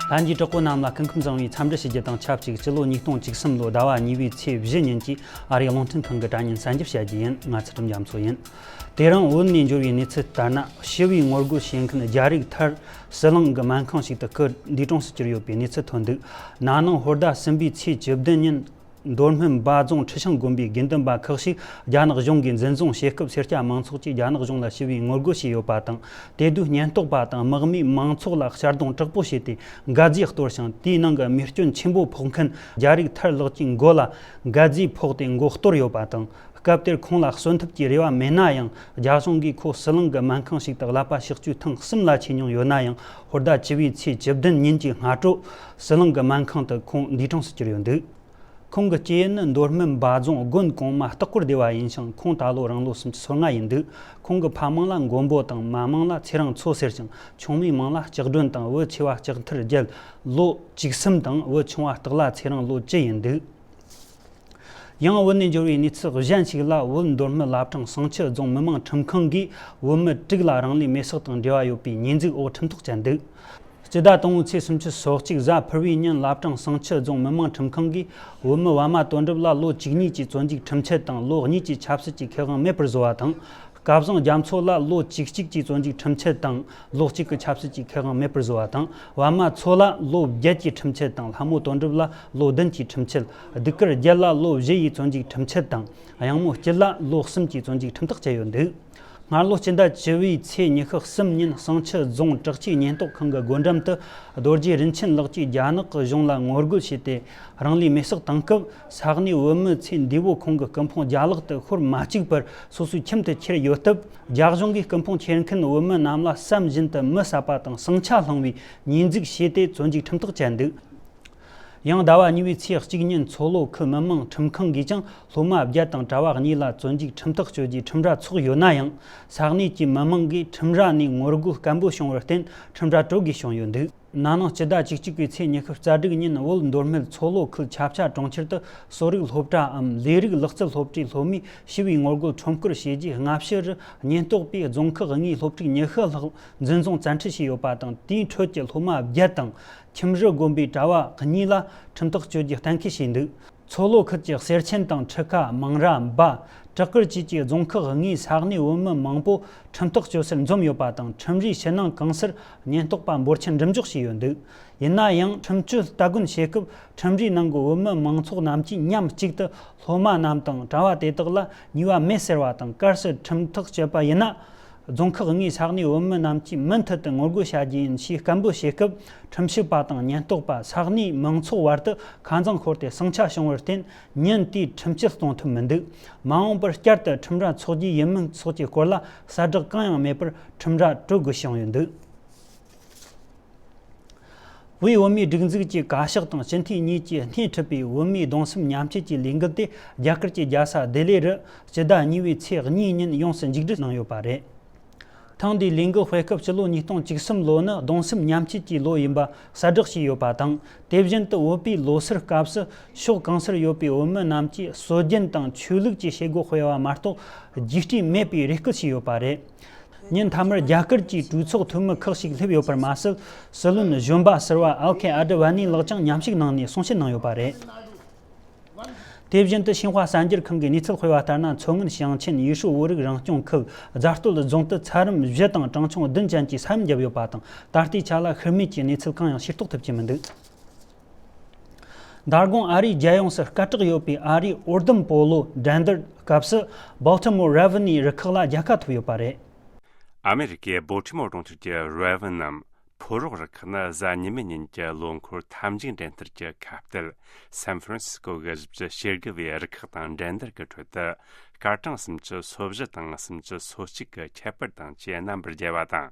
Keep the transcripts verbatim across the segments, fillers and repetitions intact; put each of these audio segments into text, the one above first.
ལྷན་རྒྱས་དྲག་པོ་རྣམས་ལ་སྐུ་ཁམས་བཟང་བའི་འཚམས་འདྲི་ཞུ་རྒྱུ་དང་ཆབས་ཅིག་སྤྱི་ལོ་ཉིས་སྟོང་བཅུ་གསུམ་ལོའི་ཟླ་བ་གཉིས་པའི་ཚེས་བཞི་ཉིན་གྱི་ཨ་རིའི་རླུང་འཕྲིན་ཁང་གི་དྲ་བརྙན་གསན་རྒྱབ་བྱ་རྒྱུ་ཡིན། ང་ཚུལ་ཁྲིམས་རྒྱ་མཚོ་ཡིན། དེ་རིང་བོད་ནས་འབྱོར་བའི་གནས་ཚུལ་ལྟར་ན། ཞི་བའི་ངོ་རྒོལ་བྱེད་མཁན་རྒྱ་རིགས་མཐར་ཟི་ལིང་གི་སྨན་ཁང་ཞིག་ཏུ་སྐུ་འདས་གྲོངས་སུ་གྱུར་ཡོད་པའི་གནས་ཚུལ་ཐོན་འདུག། ན་ནིང་ཧོར་ཟླ་གསུམ་པའི་ཚེས་བཅུ་བདུན་ཉིན། མདོ་སྨད་འབའ་རྫོང་ཁྲི་ཤང་དགོན་པའི་དགེ་འདུན་པ་ཁག་ཞིག་རྒྱ་ནག་གཞུང་གིས་འཛིན་བཟུང་བྱེད་སྐབས། སེར་སྐྱ་མང་ཚོགས་ཀྱིས་རྒྱ་ནག་གཞུང་ལ་ཞི་བའི་ངོ་རྒོལ་བྱས་ཡོད་པ་དང་། དེ་དུས་ཉེན་རྟོག་པ་དང་དམག་མིས་མང་ཚོགས་ལ་གཅར་རྡུང་དྲག་པོ་བྱས་ཏེ་འགད་རྫས་གཏོར་ཞིང་། དེའི་ནང་གི་རྨས་སྐྱོན་ཆེན་པོ་ཕོག་མཁན་རྒྱ་རིགས་མཐར་ལགས་ཀྱི་མགོ་ལ་འགད་རྫས་ཕོག་སྟེ་མགོ་གཏོར་ཡོད་པ་དང་། སྐབས་དེར་ཁོང་ལ་གསོན་ཐབས་ཀྱི་རེ་བ་མེད་ན་ཡང་། རྒྱ་གཞུང་གིས་ཁོ་ཟི་ལིང་གི་སྨན་ཁང་ཞིག་ཏུ་ཀླད་པ་གཤག་བཅོས་ཐེངས་གསུམ་ལ་བྱས་མྱོང་ཡོད་ན་ཡང་། ཧོར་ཟླ་བཅུ་བའི་ཚེས་བཅུ་བདུན་ཉིན་གྱི་སྔ་དྲོ་ཟི་ལིང་གི་སྨན་ཁང་དུ་ཁོང་འདས་གྲོངས་སུ་གྱུར་ཡོད་འདུག། ཁོང་གི་སྐྱེས་ཡུལ་ནི་མདོ་སྨད་འབའ་རྫོང་དགོན་གོང་མ་ལྟག་སྐོར་སྡེ་བ་ཡིན་ཞིང་། ཁོང་ད་ལོ་རང་ལོ་སུམ་ཅུ་སོ་ལྔ་ཡིན་འདུག། ཁོང་གི་ཕ་མིང་ལ་མགོན་པོ་དང་། མ་མིང་ལ་ཚེ་རིང་མཚོ་ཟེར་ཞིང་། ཆུང་མའི་མིང་ལ་ལྕགས་སྒྲོན་དང་། བུ་ཆེ་བ་ལྕགས་ཐར་རྒྱལ་ལོ་བཅུ་གསུམ་དང་། བུ་ཆུང་བ་སྟག་ལྷ་ཚེ་རིང་ལོ་བཅུ་ཡིན་འདུག། ཡང་བོད་ནས་འབྱོར་བའི་གནས་ཚུལ་གཞན་ཞིག་ལ། བོད་མདོ་སྨད་བླ་བྲང་བསང་ཆུ་རྫོང་མི་དམངས་ཁྲིམས་ཁང་གིས་བོད་མི་དྲུག་ལ་རང་ལུས་མེར་སྲེག་དང་འབྲེལ་བ་ཡོད་པའི་ཉེས་འཛུགས་འོག་ཁྲིམས་ཐག་བཅད་འདུག། སྤྱི་ཟླ་དང་པོའི་ཚེས་སུམ་ཅུ་སོ་གཅིག་གཟའ་ཕུར་བུའི་ཉིན། བླ་བྲང་བསང་ཆུ་རྫོང་མི་དམངས་ཁྲིམས་ཁང་གིས་བོད་མི་བ་མ་དོན་གྲུབ་ལ་ལོ་བཅུ་གཉིས་ཀྱི་བཙོན་འཇུག་ཁྲིམས་ཆད་དང་། ལོ་གཉིས་ཀྱི་ཆབ་སྲིད་ཀྱི་ཁེ་དབང་མེད་པར་བཟོ་བ་དང་། སྐལ་བཟང་རྒྱ་མཚོ་ལ་ལོ་བཅུ་གཅིག་ཀྱི་བཙོན་འཇུག་ཁྲིམས་ཆད་དང་། ལོ་གཅིག་གི་ཆབ་སྲིད་ཀྱི་ཁེ་དབང་མེད་པར་བཟོ་བ་དང་། བ་མ་མཚོ་ལ་ལོ་བརྒྱད་ཀྱི་ཁྲིམས་ཆད་དང་། ལྷ་མོ་དོན་གྲུབ་ལ་ལོ་བདུན་གྱི་ཁྲིམས་ཆད། གདུགས་དཀར་རྒྱལ་ལ་ལོ་བཞི་ཡི་བཙོན་འཇུག་ཁྲིམས་ཆད་དང་། གཡང་མོ་སྐྱིད་ལ་ལོ་གསུམ་གྱི་བཙོན་འཇུག་ཁྲིམས་ཐག་བཅད་ཡོད་འདུག། སྔ་ལོ་སྤྱི་ཟླ་བཅུ་བའི་ཚེས་ཉི་ཤུ་གསུམ་ཉིན། བསང་ཆུ་རྫོང་དྲག་ཆས་ཉེན་རྟོག་ཁང་གི་སྒོ་འགྲམ་དུ་རྡོ་རྗེ་རིན་ཆེན་ལགས་ཀྱིས་རྒྱ་ནག་གི་གཞུང་ལ་ངོ་རྒོལ་བྱས་ཏེ་རང་ལུས་མེར་སྲེག་བཏང་སྐབས། ས་གནས་བོད་མི་ཚོས་འདས་པོ་ཁོང་གི་སྐུ་ཕུང་རྒྱ་ལག་ཏུ་ཤོར་མ་བཅུག་པར་སོ་སོའི་ཁྱིམ་དུ་ཁྱེར་ཡོད་སྟབས། རྒྱ་གཞུང་གིས་སྐུ་ཕུང་ཁྱེར་མཁན་བོད་མི་རྣམས་ལ་བསམ་བཞིན་དུ་མི་བསད་པ་དང་ཟིང་ཆ་སློང་བའི་ཉེས་འཛུགས་བྱས་ཏེ་བཙོན་འཇུག་ཁྲིམས་ཐག་བཅད་འདུག། ཡང་ཟླ་བ་གཉིས་པའི་ཚེས་གཅིག་ཉིན། མཚོ་ལྷོ་ཁུལ་མི་དམངས་ཁྲིམས་ཁང་གིས་ཀྱང་སློབ་མ་བརྒྱད་དང་གྲྭ་བ་གཉིས་ལ་བཙོན་འཇུག་ཁྲིམས་ཐག་གཅོད་རྒྱུའི་ཁྲིམས་ར་ཚོགས་ཡོད་ན་ཡང་། ས་གནས་ཀྱི་མི་དམངས་ཀྱིས་ཁྲིམས་ར་ནས་ངོ་རྒོལ་སྐད་འབོད་བྱུང་བར་བརྟེན། ཁྲིམས་ར་གྲོལ་དགོས་བྱུང་ཡོད་འདུག། ན་ནིང་སྤྱི་ཟླ་བཅུ་གཅིག་པའི་ཚེས་ཉི་ཤུ་རྩ་དྲུག་ཉིན། བོད་མདོ་སྨད་མཚོ་ལྷོ་ཁུལ་ཆབ་ཆ་གྲོང་ཁྱེར་དུ་གསོ་རིག་སློབ་གྲྭའམ་ལས་རིགས་ལག་རྩལ་སློབ་གྲྭའི་སློབ་མས་ཞི་བའི་ངོ་རྒོལ་ཁྲོམ་སྐོར་བྱས་རྗེས། སྔ་ཕྱི་རུ་ཉེན་རྟོག་པས་རྫོང་ཁག་ལྔའི་སློབ་ཕྲུག་ཉི་ཤུ་ལྷག་འཛིན་བཟུང་བཙན་ཁྲིད་བྱས་ཡོད་པ་དང་། དེའི་ཁྲོད་ཀྱི་སློབ་མ་བརྒྱད་དང་། ཁྱིམ་རི་དགོན་པའི་གྲྭ་བ་གཉིས་ལ་ཁྲིམས་ཐག་གཅོད་རྒྱུའི་གཏན་འཁེལ་བྱས་འདུག། མཚོ་ལྷོ་ཁུལ་གྱི་གསེར་ཆེན་དང་ཁྲི་ཁ། མང་ར། འབའ། བྲག་དཀར་བཅས་ཀྱི་རྫོང་ཁག་ལྔའི་ས་གནས་བོད་མི་མང་པོ་ཁྲིམས་ཐག་གཅོད་སར་འཛོམས་ཡོད་པ་དང་། ཁྲིམས་རའི་ཕྱི་ནང་གང་སར་ཉེན་རྟོག་པ་འབོར་ཆེན་འགྲིམ་འཇོག་བྱས་ཡོད་འདུག། ཡིན་ན་ཡང་། ཁྲིམས་གཅོད་ལྟ་གོན་བྱེད་སྐབས། ཁྲིམས་རའི་ནང་གི་བོད་མི་མང་ཚོགས་རྣམས་ཀྱིས་མཉམ་གཅིག་ཏུ་སློབ་མ་རྣམས་དང་གྲྭ་བ་དེ་དག་ལ་ཉེས་པ་མེད་ཟེར་བ་དང་། གལ་སྲིད་ཁྲིམས་ཐག་བཅད་པ་ཡིན་ན། རྫོང་ཁག་ལྔའི་ས་གནས་བོད་མི་རྣམས་ཀྱིས་མུ་མཐུད་དུ་ངོ་རྒོལ་བྱ་རྒྱུ་ཡིན་ཞེས་སྐད་འབོད་བྱེད་སྐབས། ཁྲིམས་ཞིབ་པ་དང་ཉེན་རྟོག་པ། ས་གནས་མང་ཚོགས་བར་དུ་ཁ་མཚང་ཤོར་ཏེ་ཟིང་ཆ་བྱུང་བར་བརྟེན། ཉིན་དེའི་ཁྲིམས་བཅད་གཏོང་ཐུབ་མི་འདུག། མ་འོངས་པར་བསྐྱར་དུ་ཁྲིམས་ར་འཚོགས་རྒྱུ་ཡིན་མིན་སོགས་ཀྱི་སྐོར་ལ་གསལ་བསྒྲགས་གང་ཡང་མེད་པར་ཁྲིམས་ར་གྲོལ་དགོས་བྱུང་ཡོད་འདུག། དབུས་བོད་མིའི་སྒྲིག་འཛུགས་ཀྱི་བཀའ་ཤག་དང་སྤྱི་འཐུས་གཉིས་ཀྱིས་སྣེ་ཁྲིད་པའི་བོད་མིའི་གདུང་སེམས་མཉམ་སྐྱེད་ཀྱི་ལས་འགུལ་དེ་རྒྱ་གར་གྱི་རྒྱལ་ས་ལྡི་ལི་རུ་སྤྱི་ཟླ་གཉིས་པའི་ཚེས་གཉིས་ཉིན་ཡོངས་སུ་མཇུག་སྒྲིལ་གནང་ཡོད་པ་རེད། ཐེངས་འདིའི་ལས་འགུལ་སྤེལ་སྐབས་སྤྱི་ལོ་ཉིས་སྟོང་བཅུ་གསུམ་ལོ་ནི་གདུང་སེམས་མཉམ་སྐྱེད་ཀྱི་ལོ་ཡིན་པ་གསལ་བསྒྲགས་བྱས་ཡོད་པ་དང་། དེ་བཞིན་དུ་བོད་པའི་ལོ་སར་སྐབས་སུ་ཕྱོགས་གང་སར་ཡོད་པའི་བོད་མི་རྣམས་ཀྱིས་སྲོལ་རྒྱུན་དང་ཆོས་ལུགས་ཀྱི་བྱེད་སྒོ་སྤེལ་བ་མ་གཏོགས་རྒྱུགས་སྤྲོད་མེད་པའི་རེ་སྐུལ་བྱས་ཡོད་པ་རེད། ཉིན་མཐའ་མར་རྒྱ་གར་གྱི་གྲོས་ཚོགས་འཐུས་མི་ཁག་ཞིག་སླེབས་ཡོད་པར་མ་ཟད། སྲིད་བློན་གཞོན་པ་ཟུར་པ་ཨལ་ཁེ་ཨ་ཌི་ཝ་ནི་ལགས་ཀྱང་མཉམ་ཞུགས་གནང་ནས་གསུང་བཤད་གནང་ཡོད་པ་རེད། དེ་བཞིན་དུ་ཤིན་ཧྭ་གསར་འགྱུར་ཁང་གིས་གནས་ཚུལ་སྤེལ་བ་ལྟར་ན། མཚོ་སྔོན་ཞིང་ཆེན་ཡུས་ཧྲུའུ་བོད་རིགས་རང་སྐྱོང་ཁུལ་རྫ་སྟོད་རྫོང་དུ་ཚད་རིམ་བཞི་དང་གྲངས་ཆུང་བདུན་ཅན་གྱི་ས་ཡོམ་བརྒྱབ་ཡོད་པ་དང་། ད་ལྟའི་ཆ་ལ་ཤི་རྨས་ཀྱི་གནས་ཚུལ་གང་ཡང་ཤེས་རྟོགས་ཐུབ་ཀྱི་མི་འདུག། མདང་དགོང་ཨ་རིའི་རྒྱལ་ཡོངས་སུ་སྐད་གྲགས་ཡོད་པའི་ཨ་རིའི་འོར་ལྡུམ་སྤོ་ལོ་འགྲན་བསྡུར་སྐབས་སུ། Baltimore Ravens ཡི་རུ་ཁག་ལ་རྒྱལ་ཁ་ཐོབ་ཡོད་པ་རེད། ཨ་མེ་རི་ཀའི་Baltimore གྲོང་ཁྱེར་གྱི་Ravens ནམ་ཕོ་རོག་རུ་ཁག་ནི་གཟའ་ཉི་མའི་ཉིན་གྱི་ལོ་འཁོར་ཐམས་ཅད་འགྲན་བསྡུར་གྱི་ཁ་གཏད། San Francisco གི་བཞི་བཅུ་ཞེ་དགུ་བའི་རུ་ཁག་དང་འགྲན་བསྡུར་གྱི་ཁྲོད་དུ། སྐར་གྲངས་སུམ་ཅུ་སོ་བཞི་དང་སུམ་ཅུ་སོ་གཅིག་གི་ཁྱད་པར་དང་བཅས་རྣམ་པར་རྒྱལ་བ་དང་།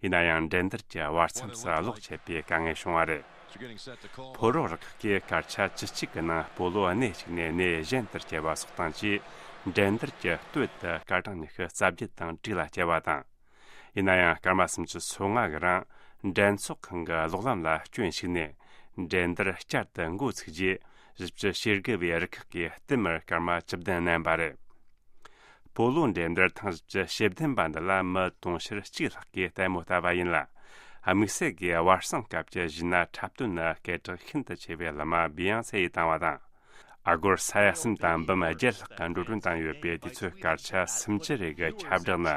ཡིན་ན་ཡང་འགྲན་བསྡུར་གྱི་བར་མཚམས་སུ་གློག་ཆད་པའི་དཀའ་ངལ་བྱུང་བ་རེད། ཕོ་རོག་རུ་ཁག་གིས་སྐར་ཆ་བཅུ་གཅིག་གི་ནང་སྤོ་ལོ་སྣེ་གཅིག་ནས་སྣེ་གཞན་དུ་བསྐྱལ་བ་སོགས་དང་བཅས། འགྲན་བསྡུར་གྱི་སྟོད་དུ་སྐར་གྲངས་ཉི་ཤུ་རྩ་བརྒྱད་དང་དྲུག་ལ་བསྐྱལ་བ་དང་། ཡིན་ན་ཡང་སྐར་མ་སུམ་ཅུ་སོ་ལྔ་གི་རིང་འགྲན་ཚོགས་ཁང་གི་གློག་ལམ་ལ་སྐྱོན་ཞིག་ནས། འགྲན་བསྡུར་བསྐྱར་དུ་འགོ་ཚུགས་རྗེས། བཞི་བཅུ་ཞེ་དགུ་བའི་རུ་ཁག་གིས་བསྟུད་མར་སྐར་མ་བཅུ་བདུན་བརྣན་པ་རེད། སྤོ་ལོ་འགྲན་བསྡུར་ཐེངས་བཞི་བཅུ་ཞེ་བདུན་པ་འདི་ལ་མི་དུང་ཕྱུར་གཅིག་ལྷག་གིས་ལྟད་མོ་ལྟ་བ་ཡིན་ལ། དམིགས་བསལ་གྱི་བར་གསེང་སྐབས་ཀྱི་གཞས་སྣ་འཁྲབ་སྟོན་ནི་སྐད་གྲགས་ཤིན་ཏུ་ཆེ་བའི་གླུ་མ་བི་ཡང་སེ་ཡིས་བཏང་བ་དང་། ཨ་སྒོར་ས་ཡ་གསུམ་དང་འབུམ་བརྒྱད་ལྷག་གི་འགྲོ་གྲོན་བཏང་ཡོད་པས། དུས་ཚོད་སྐར་ཆ་སུམ་ཅུ་རེ་གི་ཁྱབ་བསྒྲགས་ནི་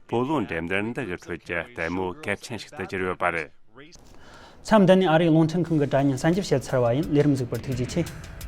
སྤོ་ལོ་འགྲེམས་སྟོན་འདི་གི་ཁྲོད་ཀྱི་ལྟད་མོ་གལ་ཆེན་ཞིག་ཏུ་གྱུར་ཡོད་པ་རེད། མཚམས་འདི་ནས་ཨ་རིའི་རླུང་འཕྲིན་ཁང་གི་དྲ་བརྙན་གསན་རྒྱབ་བྱས་ཚར་བ་ཡིན། ལས་རིམ་གཟིགས་པར་ཐུགས་རྗེ་ཆེ།